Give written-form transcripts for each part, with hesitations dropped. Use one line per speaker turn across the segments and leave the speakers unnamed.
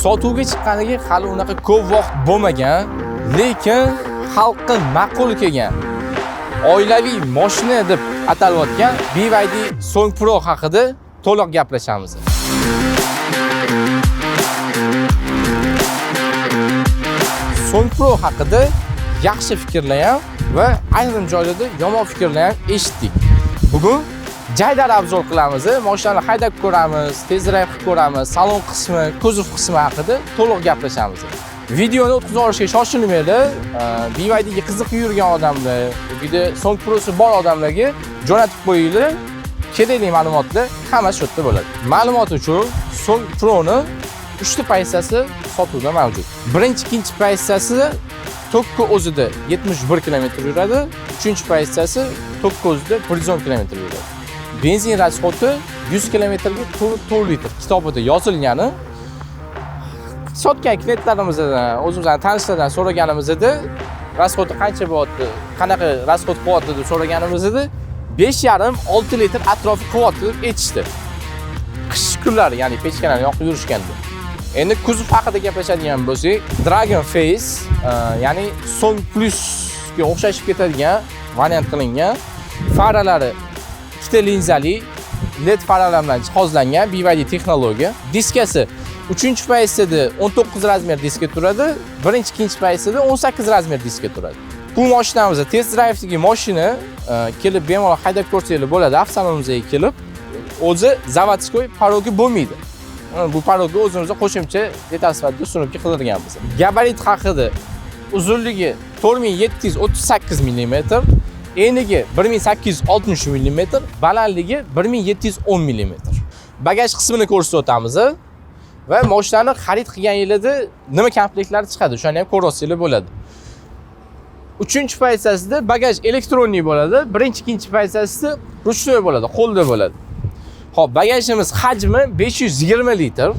Sotuvga chiqqaniga hali unaqa ko'p vaqt bo'lmagan, lekin xalqqa ma'qul kelgan oilaviy mashina deb atalayotgan BYD Song Pro haqida to'liq gaplashamiz. Song Pro haqida yaxshi fikrlar ham va ayrim joylarda yomon fikrlar ham eshitdik. Bugun jaydar обзор qilamiz, mashinani haydab ko'ramiz, test drive qilib ko'ramiz, salon qismi, kuzov qismi haqida to'liq gaplashamiz. Videoni o'tkazib olishga shoshilmanglar. BYD ga qiziqib yurgan odamlar, yoki Song Pro'si bor odamlarga jo'natib qo'yinglar. Kerakli ma'lumotlar hammasi shu yerda bo'ladi. Ma'lumot uchun Song Pro'ni 3 ta pozitsiyasi sotuvda mavjud. Birinchi, ikkinchi pozitsiyasi tokka o'zida 71 km yuradi, uchinchi pozitsiyasi tokka o'zida 110 km yuradi. Benzin расход i 100 kilometrga 4 litr kitobida yozilgani. Sotgan klientlarimizdan, o'zimizning tanishlardan so'raganimizda расход i qancha bo'lyapti, qanaqa расход qilyapti deb so'raganimizda 5,5-6 litr atrofi qilyapti deb aytishdi. Qish kunlari, ya'ni pechkalarni yoqib yurishganda. Endi kuzov haqida gaplashadigan bo'lsak, Dragon Face, ya'ni Song Plusga o'xshashib ketadigan variant qilingan. Faralari ikkita linzali LED faralar bilan jihozlangan BYD texnologiya. Diskasi 3-pozitsiyada 19 размер diska turadi, birinchi, ikkinchi pozitsiyada 18 размер diska turadi. Bu mashinamiz test drive'dagi mashina, kelib bemalol haydab ko'rsanglar bo'ladi, avtosalonimizga kelib. O'zi заводской порог i bo'lmaydi. Bu порог ni o'zimizda qo'shimcha detal sifatida установка qildirganmiz. Gabarit haqida: uzunligi 4738 mm, enligi 1860 mm, balandligi 1710 mm. Bagaj qismini ko'rsatib o'tamiz va mashinani xarid qilganingizda nima komplektlari chiqadi, o'shani ham ko'rsanglar bo'ladi. Uchinchi pozitsiyasida bagaj электронный bo'ladi, birinchi, ikkinchi pozitsiyasida ручной bo'ladi, qo'lda bo'ladi. Xo'p, bagajimiz hajmi 520 litr.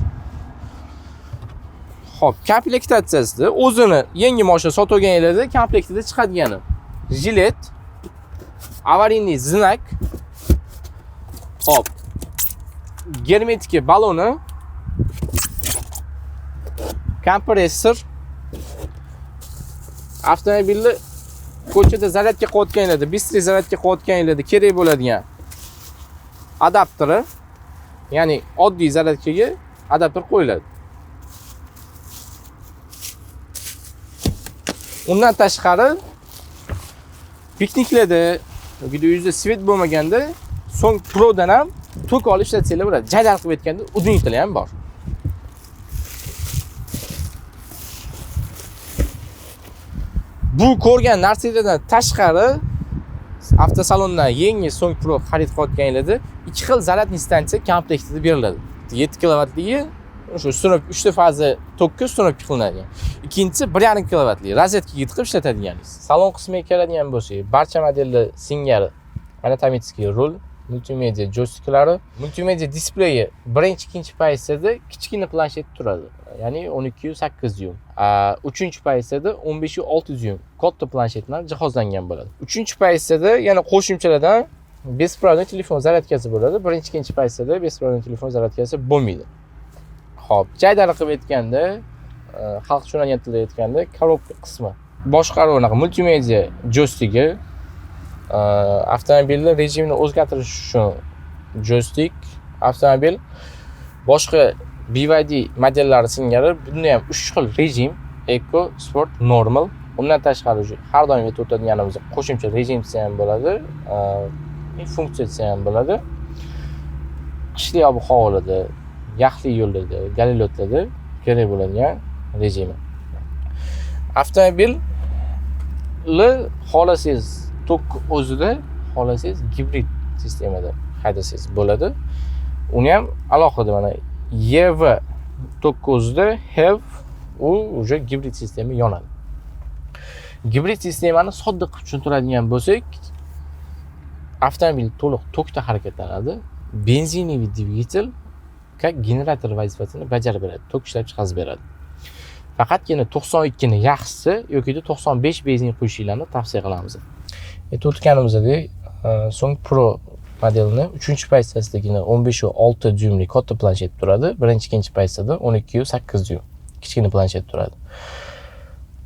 Xo'p, komplektatsiyasida o'zini yangi mashina sotib olganingizda komplektida chiqadigani: jilet, аварийный знак, xo'p, герметик baloni, kompressor, avtomobilni ko'chada zaryadka qilayotganinglarda, быстрый zaryadka qilayotganinglarda kerak bo'ladigan adapteri, ya'ni oddiy zaryadkaga adapter qo'yiladi. Undan tashqari pikniklarda yoki uyingizda свет bo'lmaganda Song Prodan ham tok olib ishlatsanglar bo'ladi. Jadal qilib aytganda, удлинитель ham bor. Bu ko'rgan narsalardan tashqari avtosalondan yangi Song Pro xarid qilayotganinglarda ikki xil зарядный stansiya komplektida beriladi. 7 kilovatligi o'sha установка, 3 ta faza tokka установка qilinadigan. Ikkinchisi 1,5 kilovatli rozetkaga tiqib ishlatadiganingiz. Salon qismiga keladigan bo'lsak, barcha modellar singari анатомический rul, multimedia joystiklari, multimedia displeyi birinchi, ikkinchi pozitsiyada kichkina planshet turadi. Ya'ni 12.8 dyum. Uchinchi pozitsiyada 15.6 dyum katta planshet bilan jihozlangan bo'ladi. Uchinchi pozitsiyada yana qo'shimchalardan беспроводной telefon zaryadkasi bo'ladi. Birinchi, ikkinchi pozitsiyada беспроводной telefon zaryadkasi bo'lmaydi. Xo'p, jaydari qilib aytganda, xalq tushunadigan tilda aytganda, коробка qismi. Boshqaruv anaqa multimedia joystiki, avtomobilni rejimini o'zgartirish uchun joystik, avtomobil boshqa BYD modellari singari bunda ham 3 xil rejim: Eco, Sport, Normal. Undan tashqari har doim aytib o'tadiganimiz qo'shimcha rejim desa ham bo'ladi, funksiya desa ham bo'ladi. Qishli ob-havolarda, yaxli yo'llarda, гололёд larda kerak bo'ladigan rejimi. Avtomobilni xohlasangiz tok o'zida, xohlasangiz gibrid sistemada haydasangiz bo'ladi. Uni ham alohida mana EV tok o'zida, HEV u уже gibrid sistema yonadi. Gibrid sistemani sodda qilib tushuntiradigan bo'lsak, avtomobil to'liq tokda harakatlanadi. Бензиновый dvigatel как generator vazifasini bajarib beradi, tok ishlab chiqarib beradi. Faqatgina 92 ni yaxshisi yoki 95 benzin quyishinglarni tavsiya qilamiz. Aytib o'tganimizdek, Song Pro modelini uchinchi pozitsiyasidagina 15.6 dyumli katta planshet turadi. Birinchi, ikkinchi pozitsiyada 12.8 dyum. Kichkina planshet turadi.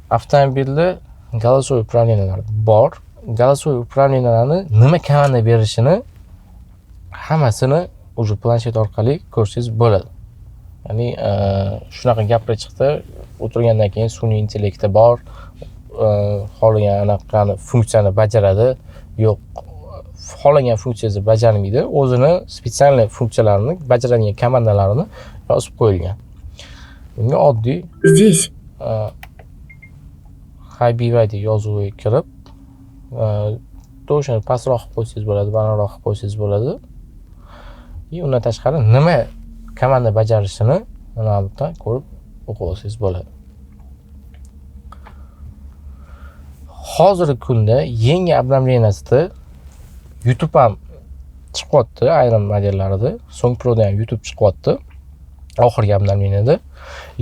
Avtomobilda голосовой управления lar bor. Голосовой управления larni nima komanda berishini hammasini уже planshet orqali ko'rsangiz bo'ladi. Ya'ni shunaqa gaplar chiqdi. O'tirgandan keyin sun'iy intellekti bor, xohlagan anaqani funksiyani bajaradi. Yo'q, xohlagan funksiyasini bajarmaydi. O'zini специальный funksiyalarini bajaradigan komandalarini yozib qo'yilgan. Bunga oddiy
Здесь.
HiBYD yozuviga kirib, to'shini pastroq qilib qo'ysangiz bo'ladi, balandroq qilib qo'ysangiz bo'ladi. И undan tashqari nima komanda bajarishini mana bu yerdan ko'rib o'qib olsangiz bo'ladi. Hozirgi kunda yangi обновления sida YouTube ham chiqyapti ayrim modellarida. Song Pro'da ham YouTube chiqyapti oxirgi обновления da.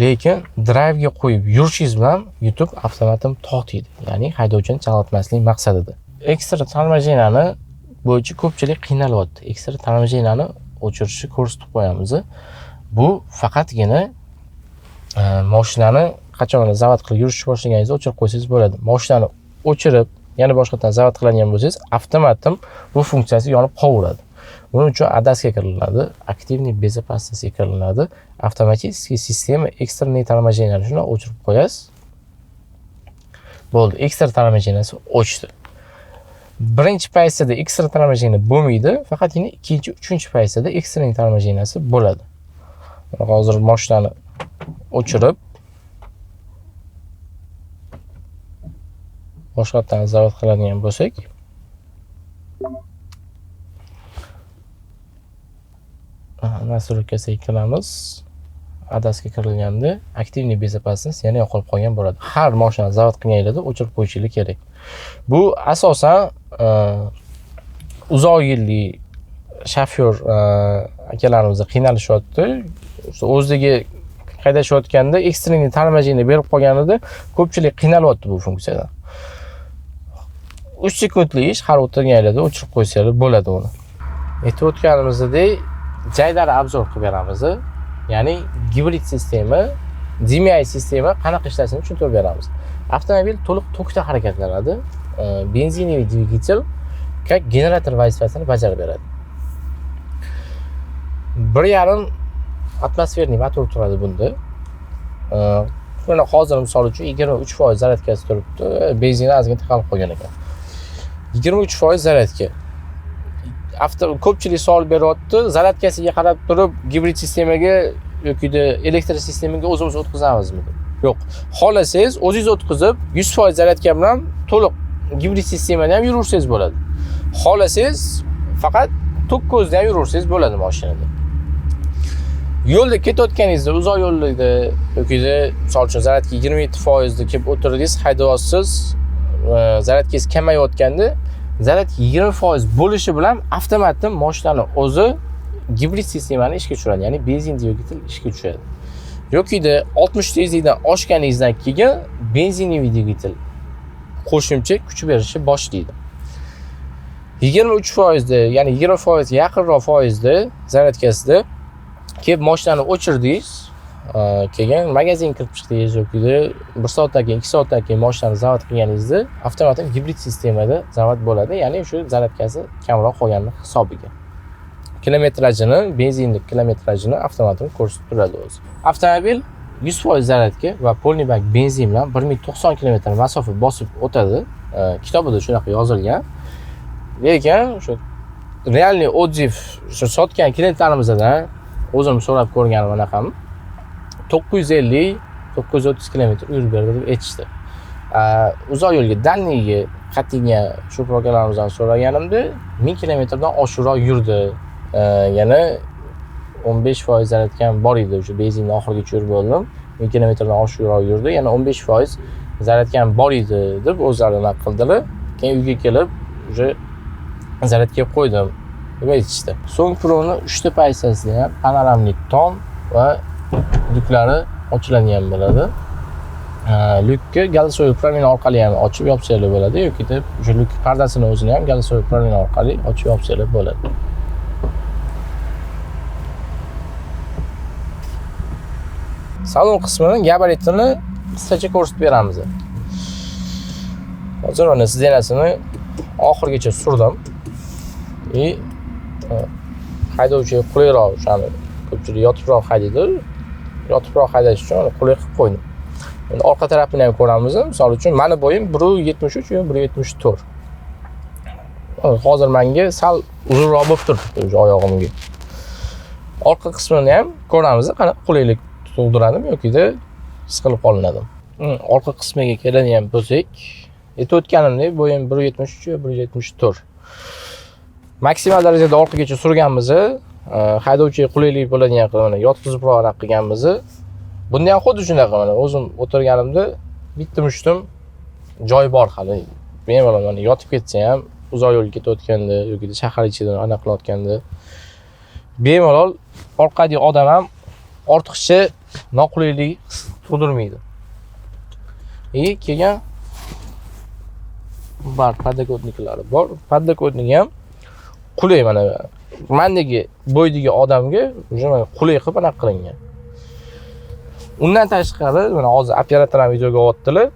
Lekin drivega qo'yib yurishingiz bilan YouTube avtomatik to'xtaydi. Ya'ni haydovchini chalg'itmaslik maqsadida. Ekstra торможения ni bo'yicha ko'pchilik qiynalyapti. Ekstra торможения ni o'chirishni ko'rsatib qo'yamiz. Bu faqatgina mashinani qachon zavod qilib yurishni boshlaganingizda o'chirib qo'ysangiz bo'ladi. Mashinani o'chirib, yana boshqatdan zavod qiladigan bo'lsangiz, avtomatik bu funksiyasi yonib qolaveradi. Buning uchun ADASga kiriladi, активный безопасность ga kiriladi, avtomatik sistema экстренный торможения ni shuni o'chirib qo'yasiz. Bo'ldi, ekstra торможения si o'chdi. Birinchi paytda ekstra торможение bo'lmaydi, faqatgina ikkinchi, uchinchi paytda экстренный торможения si bo'ladi. Hozir mashinani o'chirib boshqatdan zavod qiladigan bo'lsak, настройка siga kiramiz. ADASga kirilganda активный безопасность yana yo'qolib qolgan bo'ladi. Har mashinani zavod qilganingizda o'chirib qo'yishingiz kerak. Bu asosan uzoq yillik shofyor akalarimiz qiynalishyapti. O'ziga haydashayotganda экстренный торможение berib qolganida ko'pchilik qiynalyapti bu funksiyadan. 3 sekundlik ish, har o'tirganingizda o'chirib qo'ysangiz bo'ladi uni. Aytib o'tganimizdek, jaydari obzor qilib beramiz. Ya'ni gibrid sistema, DMI sistema qanaqa ishlashini tushuntirib beramiz. Avtomobil to'liq tokda harakatlanadi. Benzinli dvigatel как generator vazifasini bajarib beradi. 1.5 atmosferniy motor turadi bunda. Mana hozir misol uchun 23% zaryadkasi turibdi, benzin ozgina tiqalib qolgan ekan. 23% zaryadka. Avto ko'pchilik savol beryapti, zaryadkasiga qarab turib gibrid sistemaga yoki elektr sistemaga o'zimiz o'tkazamizmi deb. Yo'q. Xohlasangiz o'zingiz o'tkazib 100% zaryadka bilan to'liq gibrid sistemada ham yuraversangiz bo'ladi. Xohlasangiz faqat tok ko'zda ham yuraversangiz bo'ladi mashinada. Yo'lda ketayotganingizda, uzoq yo'lda yoki misol uchun zaryadka 27% da kelib o'tirdingiz, haydayapsiz, zaryadkangiz kamayotganda zaryadka 20% bo'lishi bilan avtomatik mashinani o'zi gibrid sistemani ishga tushiradi, ya'ni benzin dvigatel ishga tushadi. Yoki 60 tezlikdan oshganingizdan keyin benzinli dvigatel qo'shimcha kuch berishni boshlaydi. 23% da, ya'ni 20% yaqinroq foizda zaryadkasida kelib mashinani o'chirdingiz, keyin magazinga kirib chiqdingiz yoki 1 soatdan keyin, 2 soatdan keyin mashinani zavod qilganingizda avtomatik gibrid sistemada zavod bo'ladi, ya'ni shu zaryadkasi kamroq qolganini hisobiga. Kilometrajini, benzinlik kilometrajini avtomatik ko'rsatib turadi o'zi. Avtomobil 100% zaryadka va polniy bak benzin bilan 1090 kilometr masofa bosib o'tadi. Kitobida shunaqa yozilgan. Lekin shu realniy отзыв shu sotgan klientlarimizdan o'zim so'rab ko'rganim anaqam 950-930 kilometr yurib berdi deb aytishdi. Uzoq yo'lga, дальнийga qat'igan shofyor akalarimizdan so'raganimda 1000 kilometrdan oshiqroq yurdi. Yana 15% zaryadkam bor edi, o'sha benzinni oxirigacha yurib bo'ldim. 1000 kilometrdan oshiqroq yurdi, yana 15% zaryadkam bor edi deb o'zlari naq qildilar. Keyin uyga kelib o'sha zaryadka qo'ydim deb aytishdi. Song Pro'ni 3 ta paysasida ham panoramli tom va lyuklari ochiladigan bo'ladi. Lyukka голосовой управление orqali ham ochib yopsanglar bo'ladi yoki o'sha lyuk pardasini o'zini ham голосовой управление orqali ochib yopsanglar bo'ladi. Salon qismini gabaritini qisqacha ko'rsatib beramiz. Hozir mana сиденья sini oxirigacha surdim. И haydovchiga qulayroq, o'shani ko'pchilik yotibroq haydaydi. Yotibroq haydash uchun uni qulay qilib qo'ydim. Endi orqa tarafini ham ko'ramiz. Misol uchun, mani bo'yim 1.73 yo 1.74. Hozir menga sal uzunroq bo'lib turibdi o'sha oyog'imga. Orqa qismini ham ko'ramiz, qanaqa qulaylik tug'diradimi yokida siqilib qolinadimi. Orqa qismiga keladigan bo'lsak, aytib o'tganimdek, bo'yim 1.73 yo 1.74. Maksimal darajada orqagacha surganmiz, haydovchiga qulaylik bo'ladigan qilib mana yotqizibroq anaqa qilganmiz. Bunda ham xuddi shunaqa, mana o'zim o'tirganimda bitta mushtum joy bor hali. Bemalol mana yotib ketsa ham, uzoq yo'l ketayotganda yoki shahar ichida anaqa qilayotganda bemalol orqadagi odam ham ortiqcha noqulaylik his tug'dirmaydi. И keyin bar подоконник lari bor. Подоконник ham qulay, mana mandagi bo'ydagi odamga уже mana qulay qilib anaqa qilingan. Undan tashqari, mana hozir operator ham videoga olyaptilar.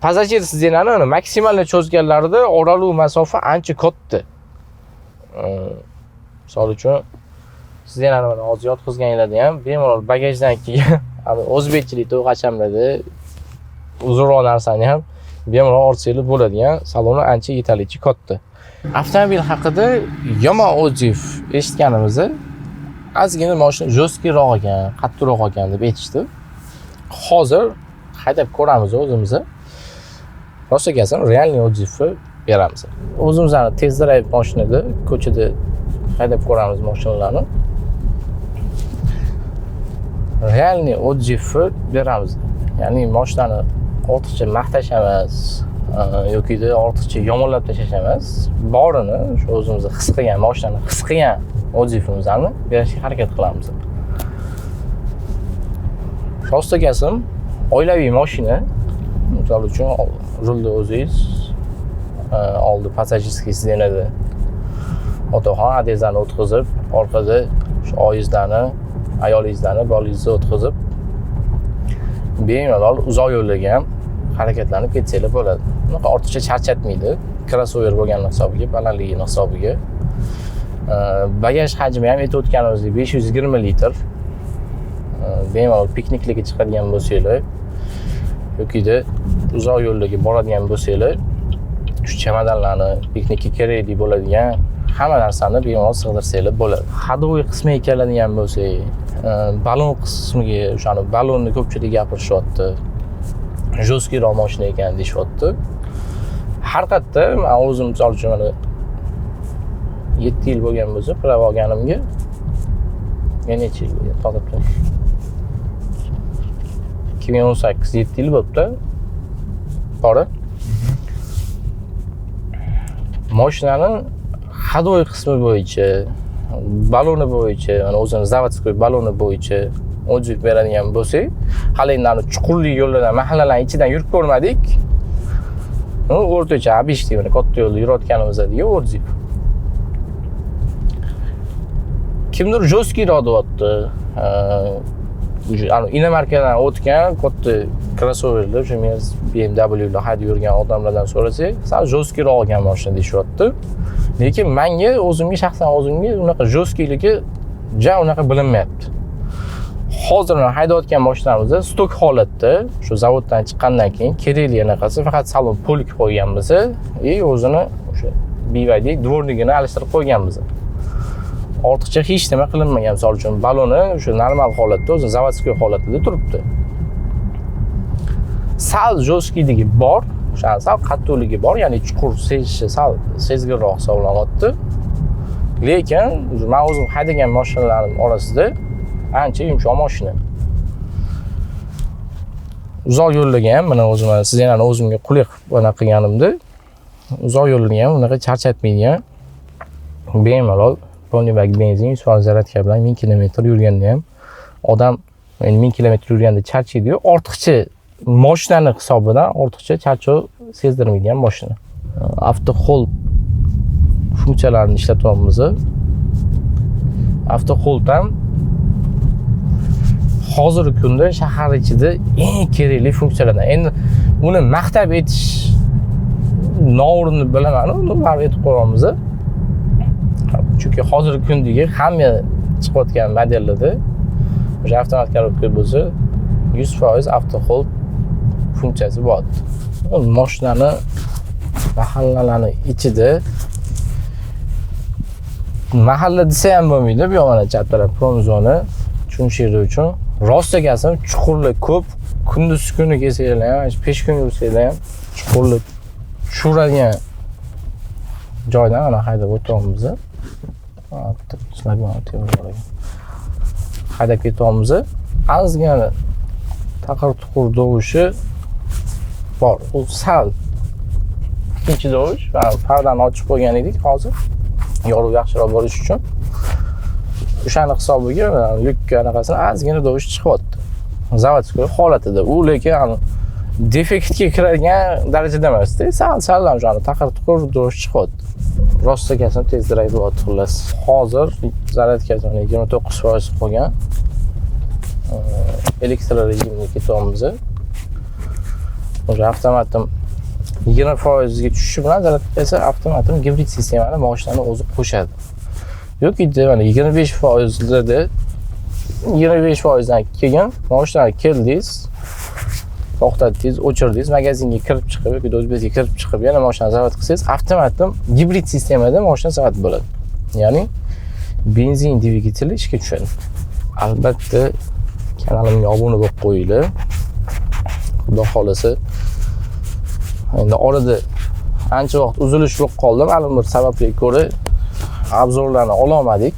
Пассажир сиденья ni maksimal cho'zganlarida oraliq masofa ancha katta. Misol uchun, сиденья ni mana hozir yotqizganlarda ham bemalol bagajdan keyin ani o'zbekchilik to'y qachamlarda uzunroq narsani ham bemalol ortsanglar bo'ladigan, saloni ancha yetarlicha katta. Avtomobil haqida yomon отзыв eshitganimizda, ozgina mashina жесткий roq ekan, qattiqroq ekan deb aytishdi. Hozir haydab ko'ramiz o'zimiz. Rost gapsam, реальный отзыв ni beramiz. O'zimizni test drive mashinada ko'chada haydab ko'ramiz mashinalarni. Реальный отзыв ni beramiz. Ya'ni mashinani ortiqcha maqtash emas, yokida ortiqcha yomonlab tashlash emas. Borini shu o'zimiz his qilgan, mashinani his qilgan отзыв imizni berishga harakat qilamiz. Rost gapim, oilaviy mashina, misol uchun, rulda o'zingiz, oldi пассажирский сиденье da otaxon adangizlarni o'tqizib, orqada shu oyingizlarni, ayolingizlarni, bolangizni o'tqizib, bemalol uzoq yo'llarga ham harakatlanib ketsanglar bo'ladi. Unaqa ortiqcha charchatmaydi. Crossover bo'lgani hisobiga, balandligini hisobiga. Bagaj hajmi ham aytib o'tganimizdek 520 litr. Bemalol pikniklarga chiqadigan bo'lsanglar yokida uzoq yo'llarga boradigan bo'lsanglar, shu chemodanlarni, piknikka kerakli bo'ladigan hamma narsani bemalol sig'dirsanglar bo'ladi. Ходовой qismiga keladigan bo'lsak, balon qismiga, o'shani balonni ko'pchilik gapirishyapti. Жесткий roq mashina ekan deyishyapti. Har qayerda man o'zim, misol uchun, mana 7 yil bo'lgan bo'lsa права olganimga, ya necha yil bo'lgan, to'xtab turing. 2018, 7 yil bo'libdi. To'g'ri? Mashinani ходовой qismi bo'yicha, baloni bo'yicha, mana o'zini заводской baloni bo'yicha отзыв beradigan bo'lsak, hali endi ani chuqurli yo'llardan, mahallalarning ichidan yurib ko'rmadik. Ну, o'rtacha обычный mana katta yo'lda yurayotganimizdagi отзыв. Kimdir жесткий roq deyapti. Уже ani иномарка dan o'tgan katta crossoverlar, o'sha Mercedes, BMWlar haydab yurgan odamlardan so'rasak, sal жесткий roq olgan mashina deyishyapti. Lekin menga o'zimga, shaxsan o'zimga unaqa жесткий ligi ja unaqa bilinmayapti. Hozir mana haydayotgan mashinamizda stok holatda, shu zavoddan chiqqandan keyin kerakli anaqasi faqat salon полик qo'yganmiz и o'zini o'sha BYD дворник ini alishtirib qo'yganmiz. Ortiqcha hech nima qilinmagan. Misol uchun, baloni o'sha normal holatda, o'zi заводской holatida turibdi. Sal жесткий ligi bor, o'sha sal qattiqligi bor, ya'ni chuqur sezishi sal sezgirroq hisoblanyapti. Lekin man o'zim haydagan mashinalarim orasida ancha yumshoq mashina. Uzoq yo'llarga ham mana o'zim сиденья ni o'zimga qulay qilib anaqa qilganimda, uzoq yo'llarga ham unaqa charchatmaydigan, bemalol полный bak benzin, 100% zaryadka bilan 1000 kilometr yurganda ham odam endi 1000 kilometr yurganda charchaydi-yu, ortiqcha moshinani hisobidan ortiqcha charchoq sezdirmaydigan mashina. Auto hold funksiyalarini ishlatyapmiz. Auto hold ham Hozirgi kunda shahar ichida eng kerakli funksiyalardan. Endi uni maqtab aytish noo'rinni bilaman, uni baribir aytib qo'yamiz. Chunki hozirgi kundagi hamma chiqayotgan modellarda o'sha avtomat korobka bo'lsa, 100% auto hold funksiyasi bor. Mashinani mahallalarni ichida, mahalla desa ham bo'lmaydi, bu yoq mana chap taraf promzona, tushunishinglar uchun. Rost gapim, chuqurlar ko'p. Kunduz kuni kelsanglar ham, peshkun yursanglar ham chuqurlar tushiradigan joydan mana haydab o'tyapmiz. Bitta shlagbaum temir bor ekan. Haydab ketyapmiz. Ozgina taqir tuqur tovushi bor. U sal ikkinchi tovush. Pardani ochib qo'ygan edik hozir. Yorug' yaxshiroq bo'lishi uchun. O'shani hisobiga lyukka anaqasini ozgina tovush chiqyapti. Заводской holatida. U lekin defektga kiradigan darajada emasda. Sal sal o'shani taqir tuqur tovush chiqyapti. Rost akasini test drive bo'lyapti xullas. Hozir zaryadkasi mana 29% qolgan. Elektr rejimga ketyapmiz. O'sha avtomatim 20% ga tushishi bilan zaryadkasi avtomatim gibrid sistemani mashinani o'zi qo'shadi. Yoki mana 25%larda, 25% dan keyin mashinani keldingiz, to'xtatdingiz, o'chirdingiz, magazinga kirib chiqib yoki o'zbekga kirib chiqib yana mashinani zavod qilsangiz, avtomatim gibrid sistemada mashina zavod bo'ladi. Ya'ni benzin dvigateli ishga tushadi. Albatta kanalimga obuna bo'lib qo'yinglar. Xudo xolasa, endi orada ancha vaqt uzilish bo'lib qoldi. Ma'lum bir sabablarga ko'ra обзор larni ololmadik.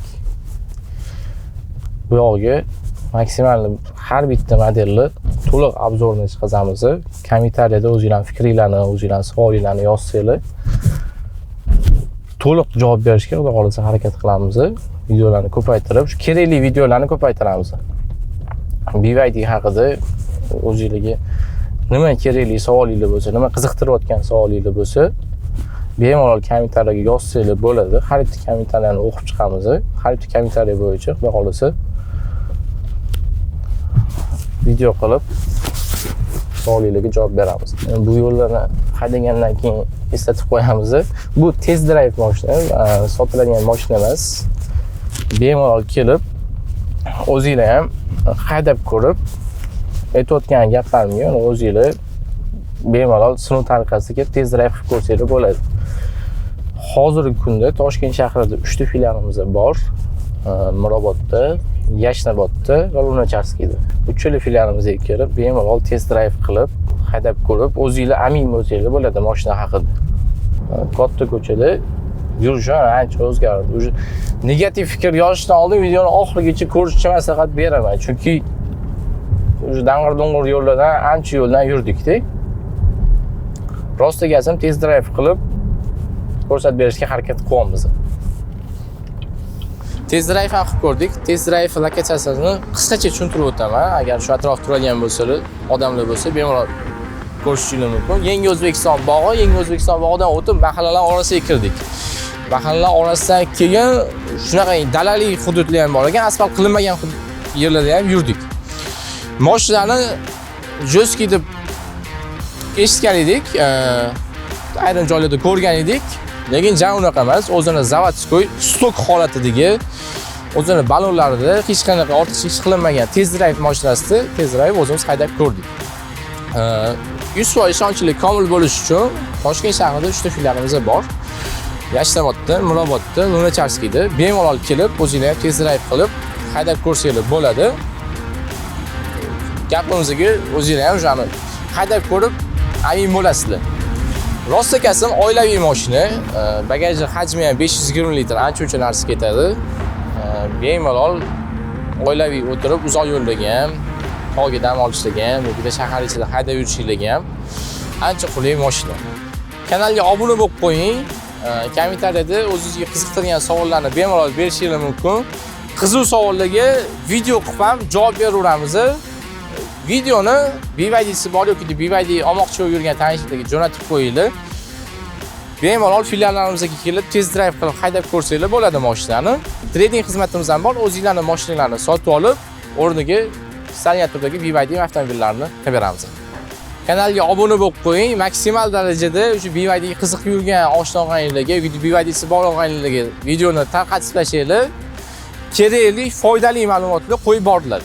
Bu yog'iga maksimal har bitta modelni to'liq обзор ini chiqazamiz. Kommentariyada o'zinglarning fikringlarni, o'zinglarning savolinglarni yozsanglar, to'liq javob berishga xudo xohlasa harakat qilamiz. Videolarni ko'paytirib, shu kerakli videolarni ko'paytiramiz. BYD haqida o'zinglarga nima kerakli savolinglar bo'lsa, nima qiziqtirayotgan savolinglar bo'lsa, bemalol kommentariyaga yozsanglar bo'ladi. Har bitta kommentariyani o'qib chiqamiz. Har bitta kommentariya bo'yicha xudo xohlasa video qilib savolinglarga javob beramiz. Bu yo'llarni haydagandan keyin eslatib qo'yamiz. Bu test drive mashina, sotiladigan mashina emas. Bemalol kelib o'zinglar ham haydab ko'rib, aytayotgan gaplarimga o'zinglar bemalol sinov tariqasida kelib test drive qilib ko'rsanglar bo'ladi. Hozirgi kunda Toshkent shahrida 3 ta filialimiz bor. Mirobodda, Yashnobodda va Lunacharskiyda. Uchala filialimizga kelib, bemalol test drive qilib, haydab ko'rib, o'zinglar amin bo'lsanglar bo'ladi mashina haqida. Katta ko'chada yurish ham ancha o'zgardi. Уже negativ fikr yozishdan oldin videoni oxirigacha ko'rishni maslahat beraman. Chunki уже dang'ir-dung'ur yo'llardan ancha yo'ldan yurdik-da. Rost gapim, test drive qilib ko'rsatib berishga harakat qilyapmiz. Test drive ham qilib ko'rdik. Test drive lokatsiyasini qisqacha tushuntirib o'taman. Agar shu atrofda turadigan bo'lsalar, odamlar bo'lsa, bemalol ko'rishingiz mumkin. Yangi O'zbekiston bog'i, Yangi O'zbekiston bog'idan o'tib mahallalar orasiga kirdik. Mahallalar orasidan keyin shunaqa dalali hududlar ham bor ekan, asfalt qilinmagan yerlarda ham yurdik. Mashinani жесткий deb eshitgan edik, ayrim joylarda ko'rgan edik. Lekin ja unaqa emas. O'zini заводской stok holatidagi, o'zini ballonlarida hech qanaqa ortiqcha ish qilinmagan test drive mashinasida test drive o'zimiz haydab ko'rdik. 100% ishonchli komil bo'lish uchun Toshkent shahrida 3 ta filialimiz bor. Yashnobodda, Mirobodda, Lunacharskiyda bemalol kelib, o'zinglar ham test drive qilib, haydab ko'rsanglar bo'ladi. Gapimizga o'zinglar ham o'shani haydab ko'rib amin bo'lasizlar. Rost akasim, oilaviy mashina, bagaji hajmi ham 520 litr, ancha-muncha narsa ketadi. Bemalol oilaviy o'tirib uzoq yo'llarga ham, tog'ga dam olishlarga ham yoki shahar ichida haydab yurishliklarga ham ancha qulay mashina. Kanalga obuna bo'lib qo'ying. Kommentariyada o'zingizga qiziqtirgan savollarni bemalol berishingiz mumkin. Qiziq savollarga video qilib ham javob beraveramiz. Videoni BYD'si bor yoki BYD olmoqchi bo'lib yurgan tanishlarga jo'natib qo'yinglar. Bemalol filiallarimizga kelib test drive qilib haydab ko'rsanglar bo'ladi mashinani. Trading xizmatimiz ham bor. O'zinglarning mashinalarni sotib olib, o'rniga Istalgan turdagi BYD avtomobillarini qilib beramiz. Kanalga obuna bo'lib qo'ying. Maksimal darajada o'sha BYDga qiziqib yurgan oshna og'aynilarga yoki BYDsi bor og'aynilarga videoni tarqatib tashlanglar. Kerakli, foydali ma'lumotlar qo'yib bordilar.